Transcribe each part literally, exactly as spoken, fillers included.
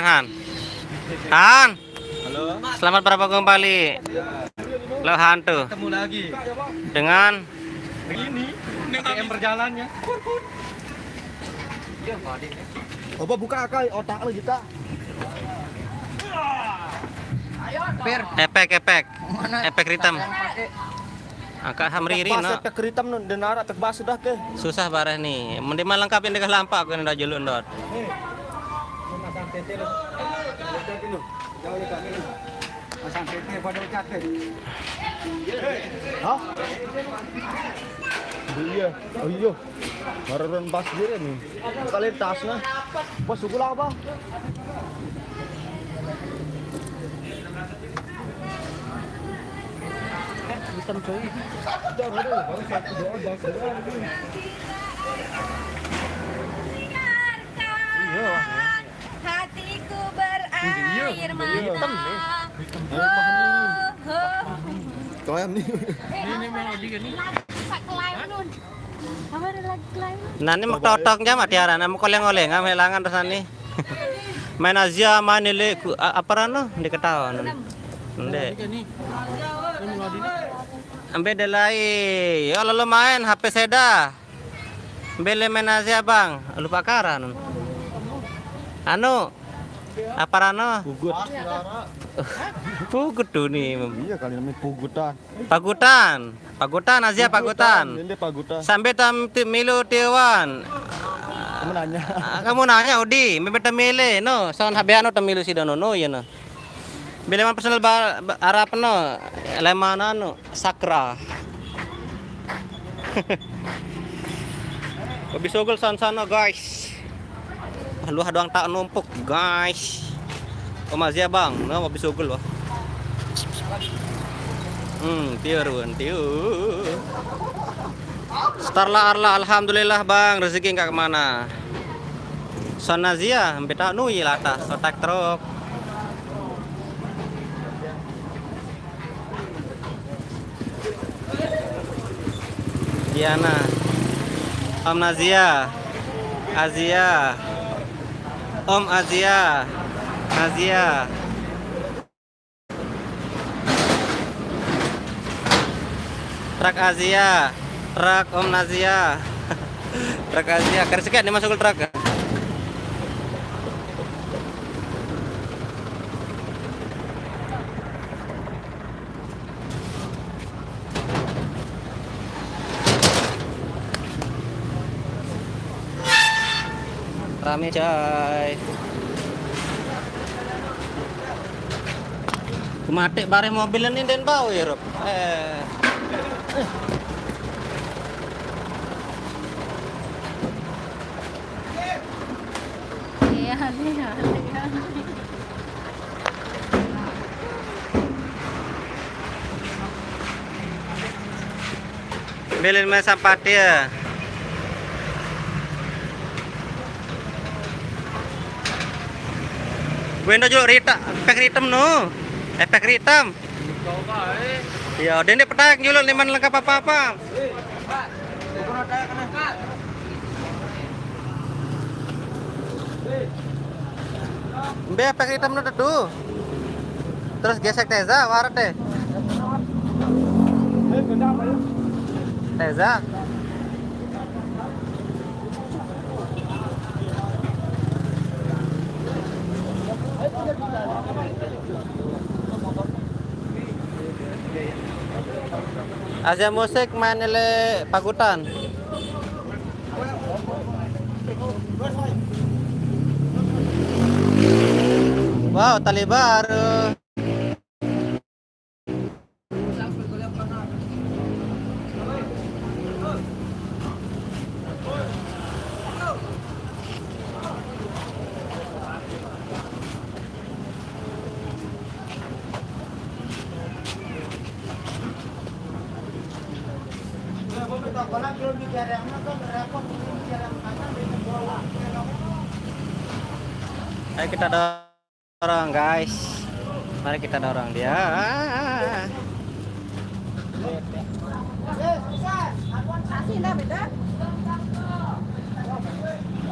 Han. Han. Halo. Selamat berapa kembali? Lo hantu. Ketemu lagi. Dengan ini. P M berjalannya. Coba buka akal otak lu kita. Per. Efek, efek. Mana? Efek ritem. Angkat hamriri. Pas no. Efek ritem no, denara efek bas sudah ke. Susah bareh nih. Mending mah lengkapin dengan lampak kan udah juluk ndot. Pasang T T pada ucap ke. Hah? Iya. Oh iya. Baru pas diri nih. Kali tasnya. Bos suku lah apa? Hitam coy. Hatiku berair mata. Hitam nih. Kalian nih. Ini memang Edi kan nih. Apa ada lagi lain? Nah, ini mau totok jam tiara, nah mau koleng-koleng, am helangan terus nih. Main Azia, main ini, apa rano, di ketahuan. Ndek. Ambil delai, ya lo main H P seda. Bele main Azia bang, lupa karan. Anu, apa rano? Pugut. Pugut tuh nih. Iya kali namanya pugutan. Pagutan. Pagutan, Azia Pagutan. Ini Pagutan. Sampai tam ti- milu tiwan. Kamu nanya. Ah, kamu nanya Udi, mebe temile no, son habeano temilu si dono no ya no. Bila man personal ba, ba, arap no, lemana no, sakra. Habis ogol san sana guys. Lu doang tak numpuk guys. Om Azia bang, nah habis ogol wah. Hmm, tiur wan, tiur. Starla arla, alhamdulillah bang, rezeki nggak kemana. Son Azia, sampai tak nui lata, sotak truk. Diana. Om Nazia. Azia. Om Azia. Nazia. Truk Azia. Truk Om Nazia. Truk Azia. Kerisikan dia masuk ke truk. Rame coy. Ku mati bareh mobil ini dan bau ya Rob. Eh. Iya, iya, iya. Bilin main sampah dia. Window juga rita, efek ritem no. Efek ritem. Iya, dende petak juluk liman lengkap apa-apa. Mbe efek ritem no tuh. Terus gesek Teza, waret deh. Teza. Azia Musik main ele Pagutan. Wow, tali baru. Ayo kita dorong, guys. Mari kita dorong dia.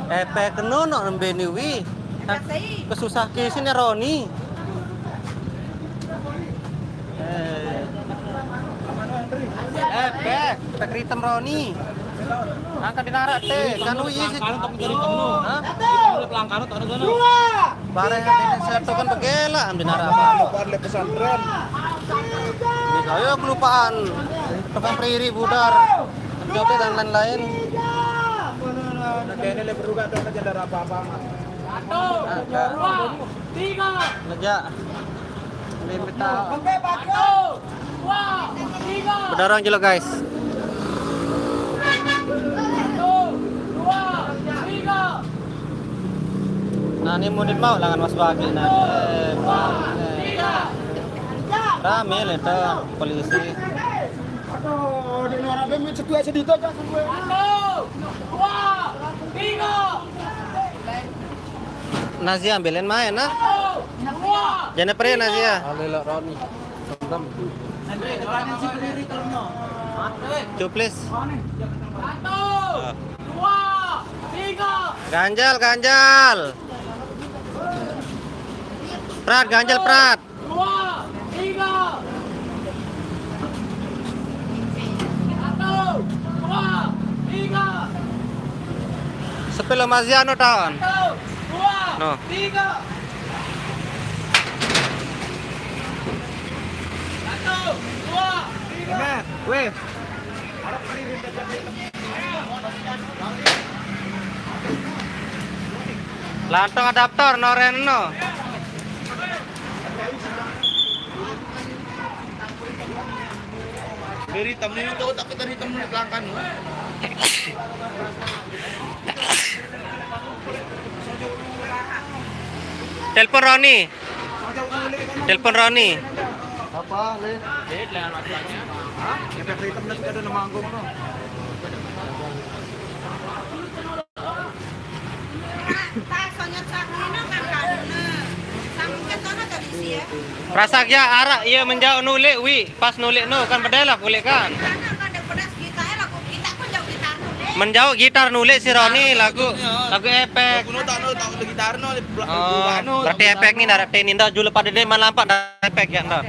Efek nono nembe ni wi. Kesusah ke sini Roni. Eh. Eh, Beh, kita keritem Roni. Angkat di narak teh, kan ui isi. Pelangkaran tak menjadi kamu. Hah? Pelangkaran tak ada guna. Bareh yang ini saya tuh kan begela, am di narak apa? Bukan di pesantren. Ini kaya kelupaan. Tukang periri budar. Jope dan lain-lain. Nah, kayak ini lebih berubah tuh aja ada apa-apa, Mas. Satu, dua, tiga. Leja. Ini kita. Satu, dua, tiga. Bedorong jelo, guys. Satu, dua, tiga. Nah, ini mudin mau langan Mas Bagi. Nah, ini, eh, Bagi, eh. Rame le to polisi. Aduh, di luar ada main setua sedito aja semua. Satu, dua, tiga. Nazia ambilin main nah. Satu, dua. Jangan perih Nazia. Alila Roni. Cuplis. Satu, dua, tiga. Ganjal, ganjal. Prat, ganjal, Prat. Dua, tiga. Satu, dua, tiga. Sepuluh Maziano tahun. Satu, dua, no. Tiga. Satu, dua, tiga. Weh. Lantong adaptor, no ren, no. Dari hitam ni, tahu tak kita hitam ni pelangkan tu. Telepon Roni. Telepon Roni. Apa, Le? Hah? Efek hitam dah ada nama anggung tu. Prasak ya arak iya menjauh nulik wi, pas nulik no kan bedai lah kulik kan. Menjauh gitar nulik si Roni lagu, lagu efek. Oh, berarti efek ni dah, ni dah julu pada dia malam pak dah efek ya dah.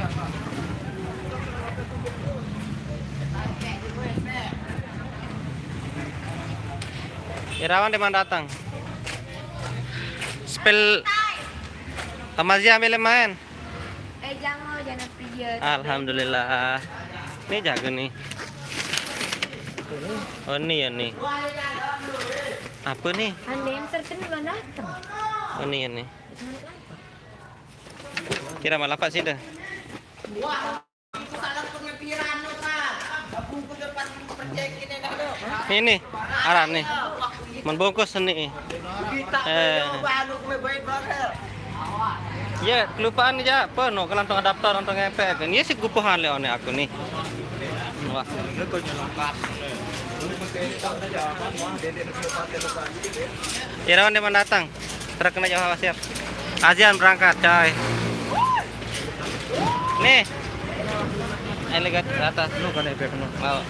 Irawan di mana datang? Spell Amazia ambil main. Eh, jangan, jangan pijat. Alhamdulillah. Ini jago nih. Oh, ini ya nih. Apa nih? Anda yang terkenal mana? Oh, ini ya nih. Kira malah apa sih dah? Ini, arah nih. Membungkus nih. Eh. Ya, kelupaan aja. Apa no kelantong adaptor, kelantong efek. Ini sih gupuhan le one aku nih. Wah. Irawan dia datang. Truk kena jauh, siap. Azian berangkat, coy. Nih. Ini lihat ke atas. Lu kan efek no. Mau.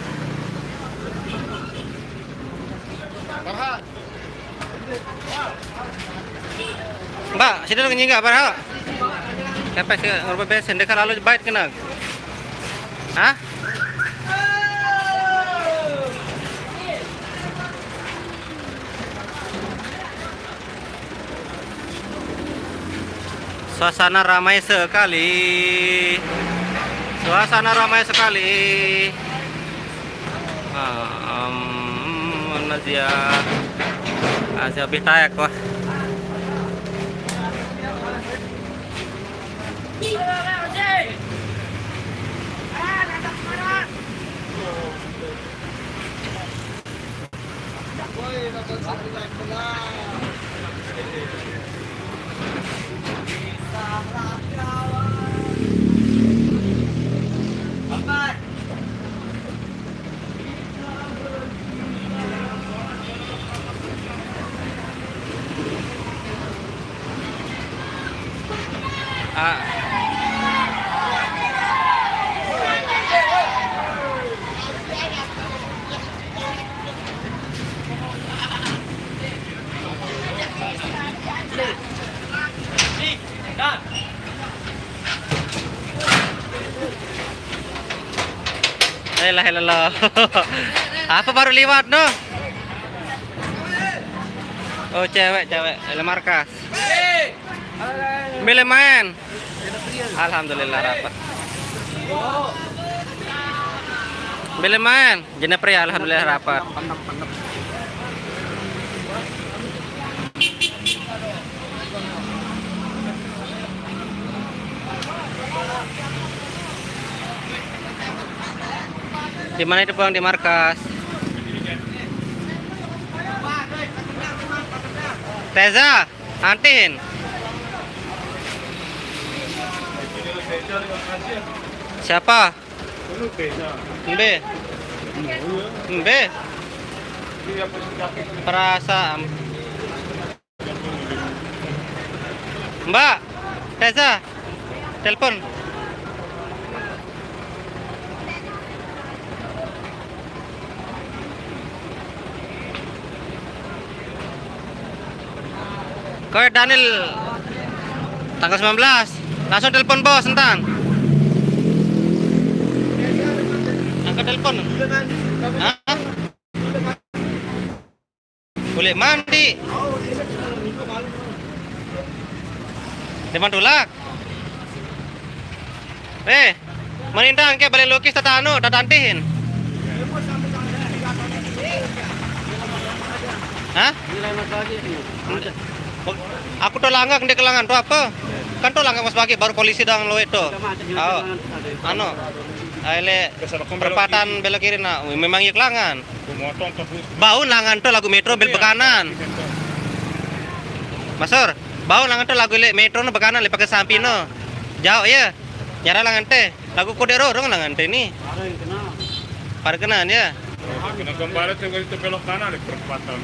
Mbak, sini dong nyingga, Mbak. Kepes ke, ngerubah bensin, dia kan lalu bait kena. Hah? Suasana ramai sekali. Suasana ramai sekali. Ah, em, Nazia. Nazia lebih tayak, wah. Ah. La ilaha illallah. Apa baru liwat, no? Oh, cewek, cewek. Ele markas. Bele main. Alhamdulillah rapet. Bele main. Jenepri, alhamdulillah rapet. Di mana itu, Bang? Di markas. Teza, Antin. Siapa? Mbe. Mbe. Perasaan. Mbak, Teza, telepon. Kowe Daniel tanggal sembilan belas. Langsung telepon bos entan. Angkat telepon. Hah? Boleh mandi. Depan tulak. Eh, menindang ke balik lukis tata anu, tata antihin. Hah? Aku tuh langak ndek kelangan tuh apa? Kan tuh langak Mas Bagi baru polisi doang lo itu. Oh. Anu. Aile perempatan belok kiri, nah, memang iya kelangan. Bau langan tuh lagu Metro bel bekanan. Masur, bau langan tuh lagu le Metro no bekanan le pakai samping no. Jauh ya. Nyara langan teh. Lagu kode rorong langan teh ni. Parkenan ya. Kena gambar itu itu belok kanan di perempatan.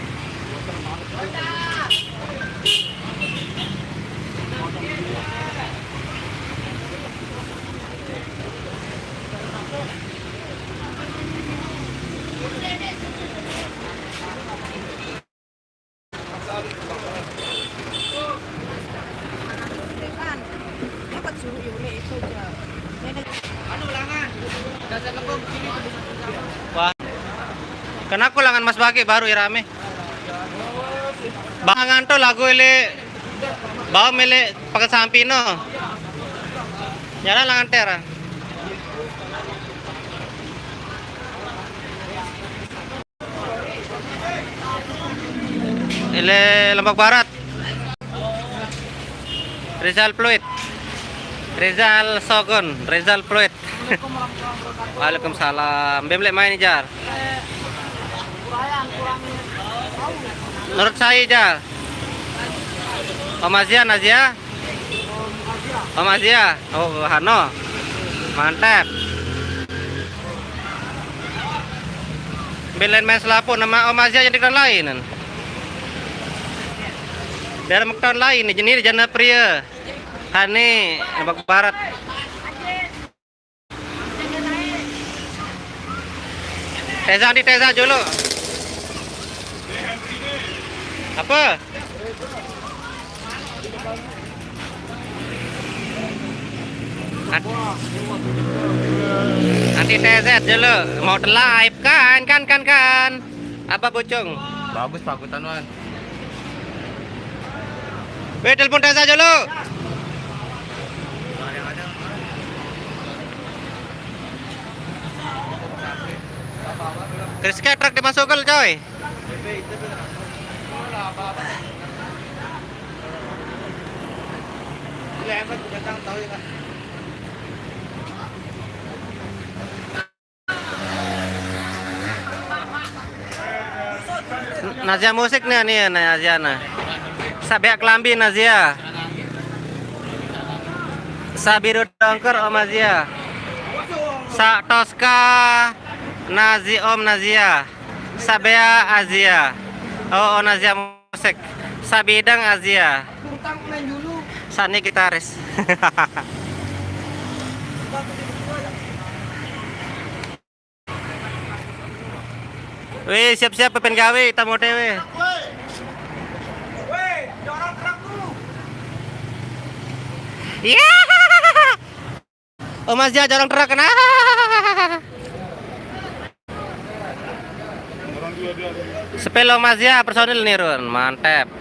Wah, kena aku langan Mas Bagi baru irame. Bangan tuh lagu ile bau mele pakai samping no. Nyara langan tera. Ile Lombok Barat. Rizal Pluit. Rizal Sogon, Rizal Pluit. Waalaikumsalam. Bem lek main jar. Menurut saya jar. Om Azia, Nazia. Om Azia. Oh, Hano. Mantap. Belen main selapo nama Om Azia yang dikira lain. Biar mektan lain ni jenis jana pria. Hani, Lebak Barat. Teza di Teza dulu. Apa? An- Nanti T Z dulu. Mau live kan, kan, kan, kan. Apa Bocong? Bagus, Pak Kutanuan. Weh, telepon Teza dulu. Rizky truk dimasukkan, coy. Nazia musik nih, nih Nazia nah. Sa beak kelambi Nazia. Sa biru dongker Om Azia. Sa Tosca Nazi Om Nazia. Sa bea Azia. Oh, oh Nazia musik. Sa bidang Azia. Sa ni gitaris. Weh, siap-siap pepen gawe, tamu dewe. Weh, dorong truk dulu. Iya. Om Azia jorong truk kena. Sepil Om Azia personil nirun, mantep.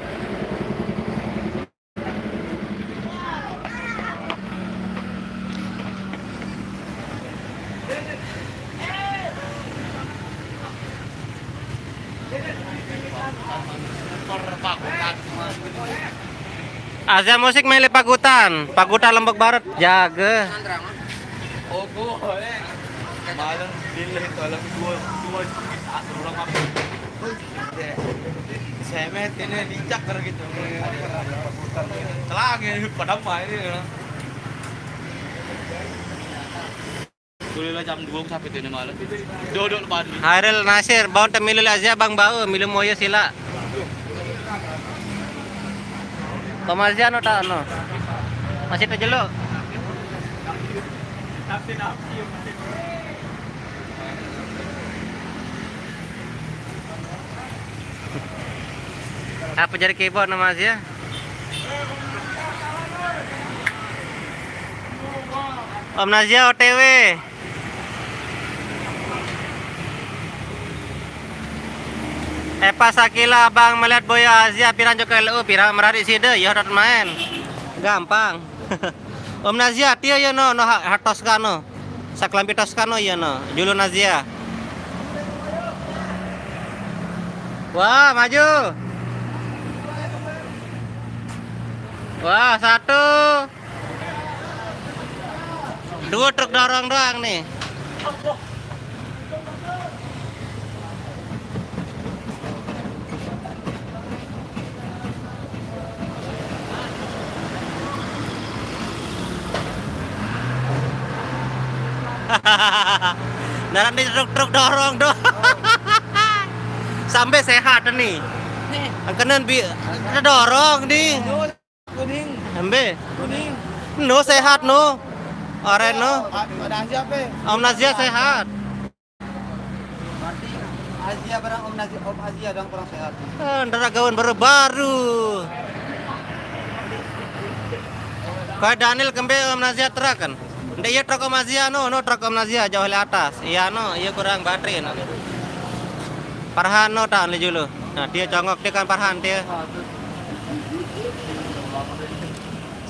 Azia Musik main di Pagutan, Pagutan Lombok Barat, jaga. Ogo, eh. Malam, billahi, tolong dua, dua, asal orang apa? Semet ini lincak kan gitu. Telang ya, padam aja ini. Mulai lah jam dua sampai tadi malam. Dodok lepas ni. Hairil Nasir, bau temilu Azia bang bau, milu moyo sila. Komasiano tak no. Masih terjeluk. Apa jadi keyboard nama Azia? Om Nazia O T W. Epa Sakila, abang melihat Boya Azia pirang joko L U, pirang merari side, yo dot main. Gampang. Om Nazia, tio yo no, no ha-, ha Toscano. Saklambi Toscano yo no, julu Nazia. Wah, maju. Wah, satu. Dua truk dorong doang nih. Nah, ini truk-truk dorong doang. Sampai sehat nih. Nih. Angkenen bi kita dorong nih. Kuning. Embe. Kuning. No sehat no. Aren no. A-, ada siapa? Om Nazia sehat. Berarti Azia barang Om Nazia, Om Azia dong kurang sehat. Eh, ntar gawan baru-baru. Kayak Daniel kembe Om Nazia truk kan. Ndak iya truk Om Azia no, no truk Om Nazia jauh le atas. Iya no, iya kurang baterai no. Parhan no tak le julu. Nah, dia congok dia kan Parhan dia.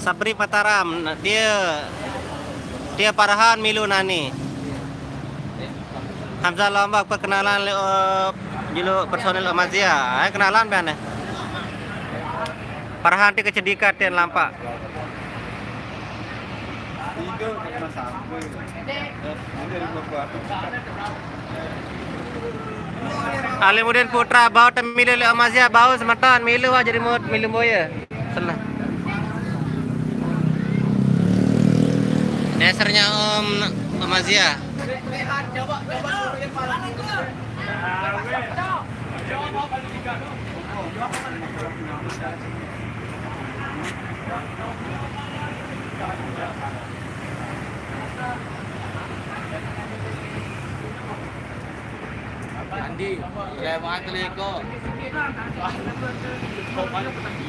Sabri Mataram, nah, dia dia Parhan milu nani. Hamzah Lombok perkenalan le, eh, julu personil Om Azia. Ayo kenalan ben. Parhan ti kecedikat tin lampak. Alimudin Putra, bau temilu le Om Azia, bau semeton, milu aja di mut, milu boye. Senang. Dasarnya Om, Om Azia. Andi, udah banget kali kok.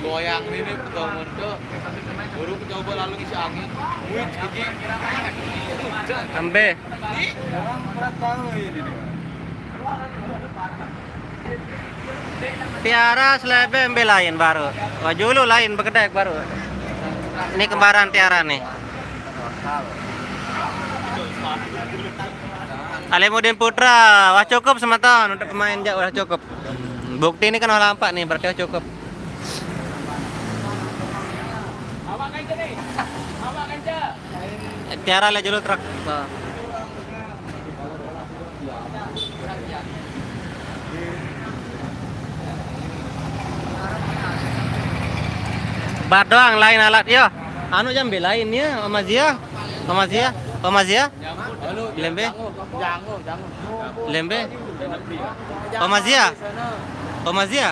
Goyang ini betul-betul. Baru coba lalu ngisi angin. Wih, gigi. Ambe. Tiara selebe embe lain baru. Wah, julu lain begedek baru. Ini kembaran Tiara nih. Alimudin Putra, wah cukup semeton untuk pemain jak wah cukup. Bukti ini kan wah lampak nih, berarti wah cukup. Tiara le julu truk. Bat doang lain alat yo. Anu jam belain ya, Om Azia. Om Azia, Om Azia. Lembe. Lembe. Om Azia. Om Azia.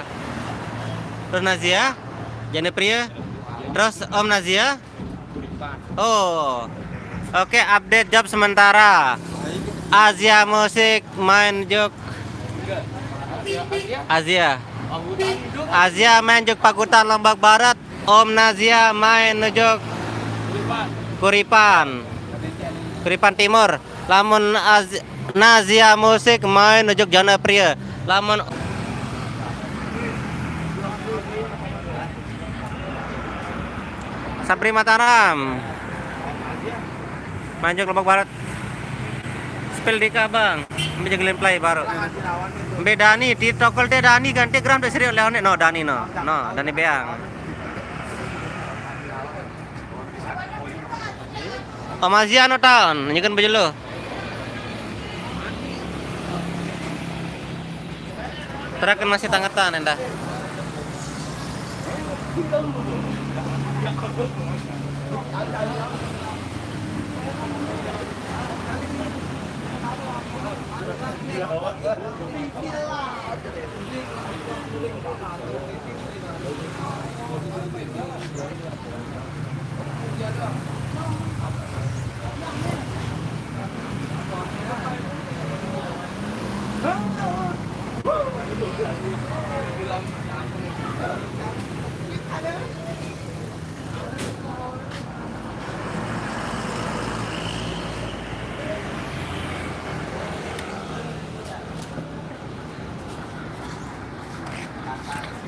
Terus Nazia. Jane Pria. Terus Om Nazia. Oh. Oke, update job sementara. Azia Musik main jok. Azia. Azia main jok Pagutan Lombok Barat. Om Nazia main jok Kuripan. Kuripan Timur. Lamun Az-, Nazia Musik main nuju Jana Pria. Lamun Sabri Mataram. Main nuju Lombok Barat. Spill di ka, Bang. Ambil jaga play baru. Ambil Dani, di tokol teh Dani ganti gram teh seri oleh no Dani no. No, Dani Beang. Om Aziano taun, nyeken baju lu. Terakan masih tangetan endah.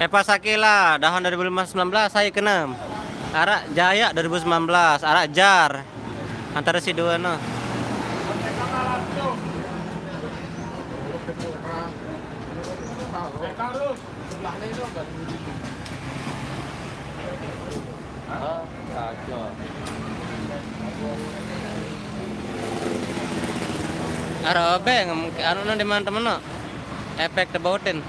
Epa Sakila, dahun dua ribu lima belas sembilan belas, saya keenam. Arak Jaya dua ribu sembilan belas, arak Jar. Antara si dua no. Aro beng, anu no di mana temen no? Efek tebautin.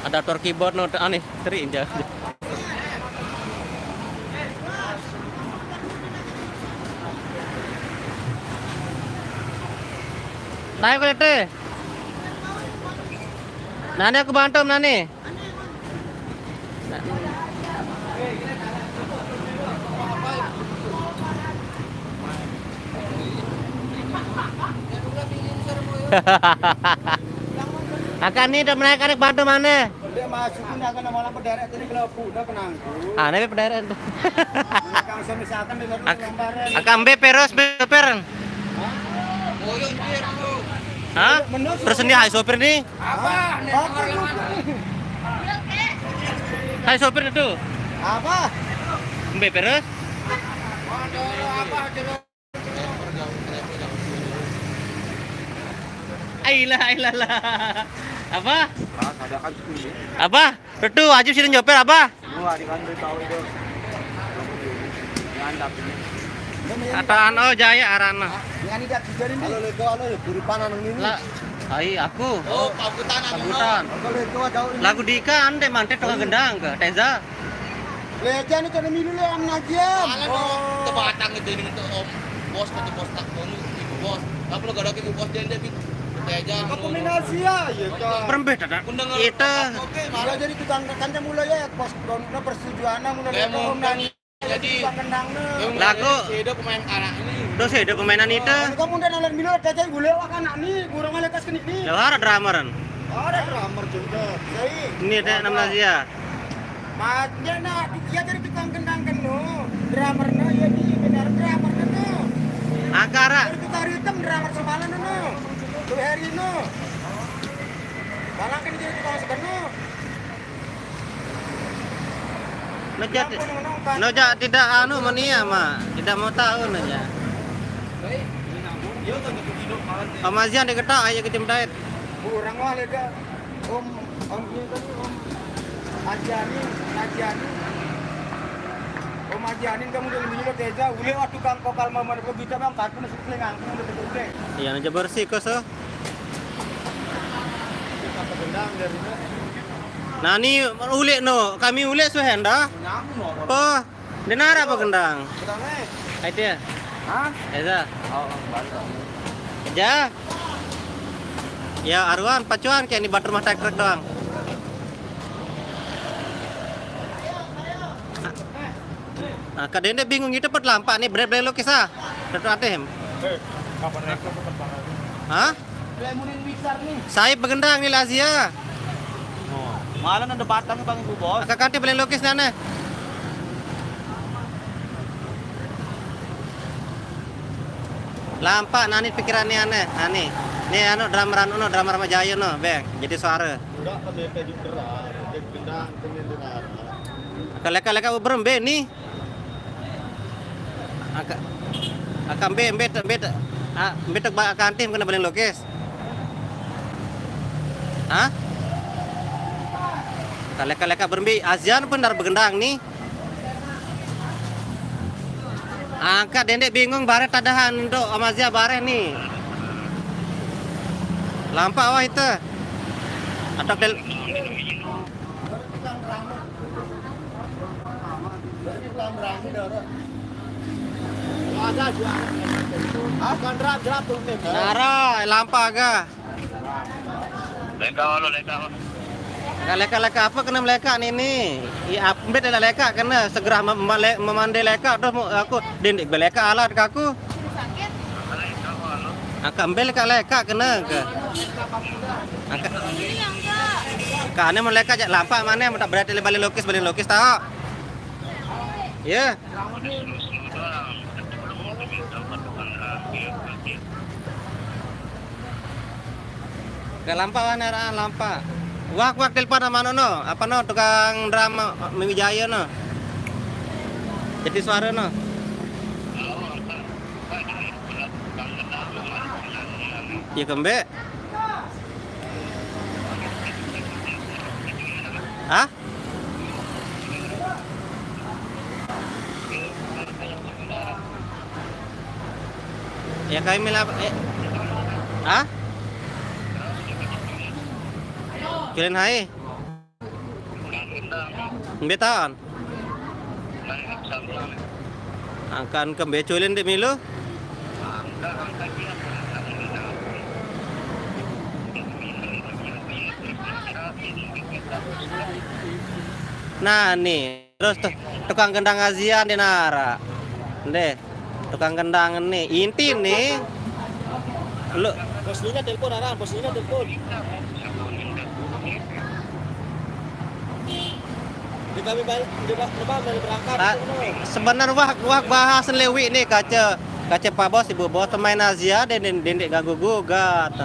Adaptor keyboard no aneh, teri inja. Naik kulit teh. Nani aku bantu nani. Akan ni dah menaik anak bantu mana? Dia masuk pun akan nama-nama daerah tadi kalau pun dah kenang. Ah, ini pederan tuh. Akan be peres, be peran. Hah? Terus ini hai sopir nih. Hai sopir itu. Apa? Be peres. Ailah, ailah lah. Apa? Apa? Retu, Ajib sini nyoper apa? Gua di kantor tahu itu. Mantap ini. Ataan oh jaya arana. Ini dak dijarin nih. Halo, lego, halo, buru panan ini. Lah, hai aku. Oh, pabutan anu. Pabutan. Halo, lego, ada ini. Lagu Dika ande mantet tengah gendang ke Teza. Leja nih, cari milu le, am najian. Malah no, tebatang itu ini untuk om bos, kata bos tak bolu, ibu bos. Tapi lo gak ada ibu bos dia, dia gitu. Leja. Kombinasi ya, ya kan. Perembeh tata. Ita. Oke, malah jadi tukang kanca mulai ya, pas persetujuan mulai. Jadi tukang kendang nih. Lagu. Sida pemain anak ini. Terus ada pemainan itu. Kamu udah nonton milu, ada aja boleh wak anak nih, burung aja kas kenik nih. Lah ada drummeran. Ada drummer juga. Ini ada enam belas ya. Maknya nak, dia jadi tukang kendang keno. Drummernya ya di benar drummernya tuh. Akara. Jadi tukang ritme drummer semalam no. Tuh hari no. Malah kan jadi tukang sekeno. Noja, noja tidak anu mania mak, tidak mau tahu noja. Om Azian diketok aja kecil dait. Kurang wah lega. Om, om ini tadi om Ajiani, Ajiani. Om Ajiani kamu dari minggu teja, ule waktu kang kokal mama kita bang kartu masuk telinga, aku udah betul deh. Iya, noja bersih kok so. Kita pegendang dari mana? Nani ulek no, kami ulek suhenda. Nyamu no. Oh, dengar apa gendang? Gendang eh. Ai dia. Hah? Eza. Oh, baru. Ja. Ya aruan pacuan kayak ini batur mah trek-trek doang. Nah, kadende bingung itu pet lampak nih bret-bret lo kisah. Datuk Atim. Hah? Saya begendang ni lah Azia. Malah ada batang bang ibu bos. Angkat kanti paling lukis nana. Lampak nani pikiran ni aneh, nani. Ni anu drama ranu no drama Rama Jaya no, beng. Jadi suara. Enggak, kan D P juga. Dia gendang, kemudian dia ngarah. Kalau leka-leka berembe ni. Angkat, angkat mbe, mbe, mbe, ah, mbe tek ba kanti kena paling lukis. Hah? Kalau leka-leka berembe, Azian pun dar begendang ni. Angkat dendek bingung bareh tadahan untuk Amazia bareh ni. Lampak wah itu. Atau kel Nara lampak ga. Leka lo, leka lo. Leka, leka, leka apa kena meleka ni ni? Ya, ap-, mbet dah leka kena segera mem-, mele-, memandai leka terus mu-, aku dindik beleka alat ke aku. Angkat mbel leka, leka kena ke. Angkat. Kane meleka jak lampak mana tak berarti balik lukis, balik lukis tak. Ya. Ke lampak wah naraan lampak. Wah, wah telepon sama anu no. Apa no tukang drum Mimi Jaya no. Jadi suara no. Ya kembe. Hah? Ya kami lah, eh. Hah? Kalian hai. Mbe taon? Angkan kembe culin dek milu? Nah, ni. Terus tu, tukang gendang Azian di nara. Ndeh. Tukang gendang ni. Inti ni. Lu Bos Nina telepon, Aran. Bos Nina telepon. Di kami balik, di bawah, di bawah, dari berangkat. Ah, sebenar wah, wah bahas lewi ni kaca, kaca Pak Bos, Ibu Bos, pemain Azia, dia, dia, dia ndik ganggu gugat.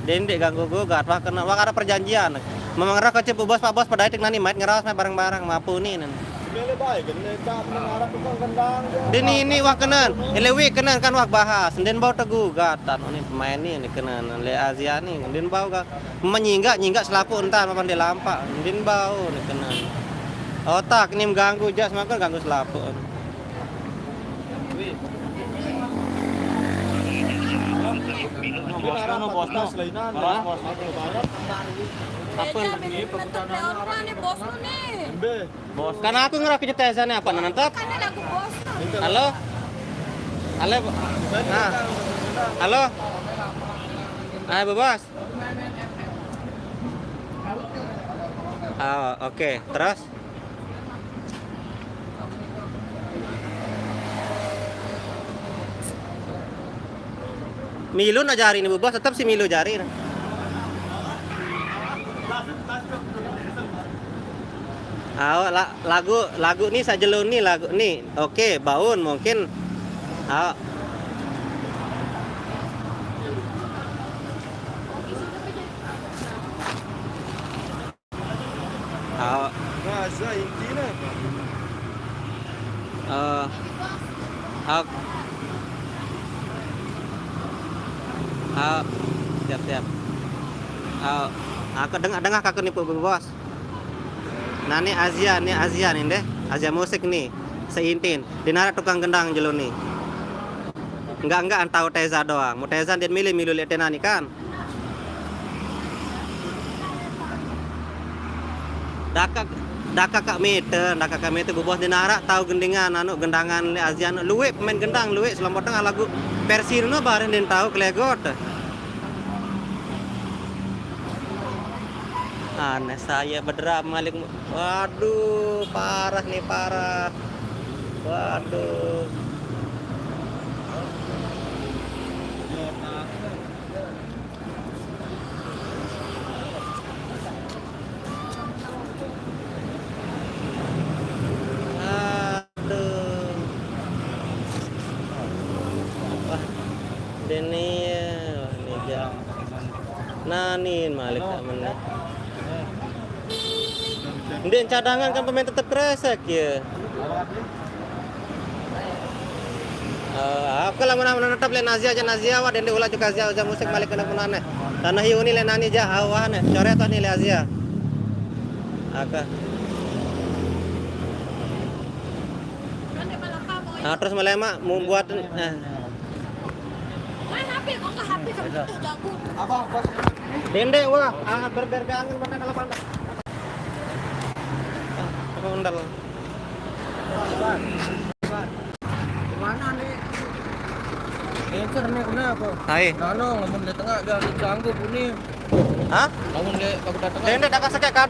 Dia ndik ganggu gugat, wah kena, wah ada perjanjian. Memang roh kaca Ibu Bos, Pak Bos, pada itik nani mait ngeras mait bareng-bareng, mapu ni nan. Sebenarnya baik, kan? Dia ni, ni wah kena, lewi kena kan wah bahas, ndin bau tegugat, tan ni pemain ni, ni kena, le Azia ni, ndin bau ga. Menyinggak, nyinggak selapuq entan, mapande lampaq, ndin bau ne kenen. Otak ni mengganggu, jaq semakin ganggu selapuq. Bos no, bos no. Bos, bos no. Apa? Bos no ni. Bos. Kan aku ngerok kejut Teza ni apa nonton? Kan lagu bos. Halo? Halo? Nah. Halo? Ah, bebas. Ah, oke. Terus? Milu nak jari ni bebas, tetap si milu jari. Awak la-, lagu, lagu ni sajelo ni lagu ni. Oke, baun mungkin. Awak. Bahasa intinya. Eh, awak. Awak. Siap, siap. Awak. Aku dengah, dengah kaku ni, Bos. Nah, ni Azia, ni Azia ni deh. Azia musik ni. Seintin. Dinarak tukang gendang jelo ni. Enggak, enggak, entau Teza doang. Mu Teza dia milih, milu lihat tena ni kan. Dakak, dakak Kak Mete, dakak Kak Mete bubos dinarak tau gendingan, anu, gendangan le Azian. Luwek pemain gendang, luwek Selompok Tengah lagu versi no bareng den tau kelegot. Aneh saya berderap malik. Waduh, parah nih, parah. Waduh. Ini, ini ja. Nani malik tak menang. Ndeq cadangan kan pemain tetep kresek ya. Eh, aku lah menang tetep leq Nazia aja, Nazia wah, dendeq ulaq juga Azia, Azia musik malik kena punane. Tanah Yuni leq nani ja, awah ne. Coret toh ni leq Azia. Aka. Nah, terus melemaq membuat, eh. Main H P, kok nggak H P kamu tuh jago. Dendeq wah, ah, ber-, ber-, ber-, angin mana kalau pandang. Ondel. Mana nih? Encer nih, kenapa? Hai. Nano, lamun di tengah, dia sanggup ini. Hah? Lamun di, aku datang. Dendeq dah kasek kadang.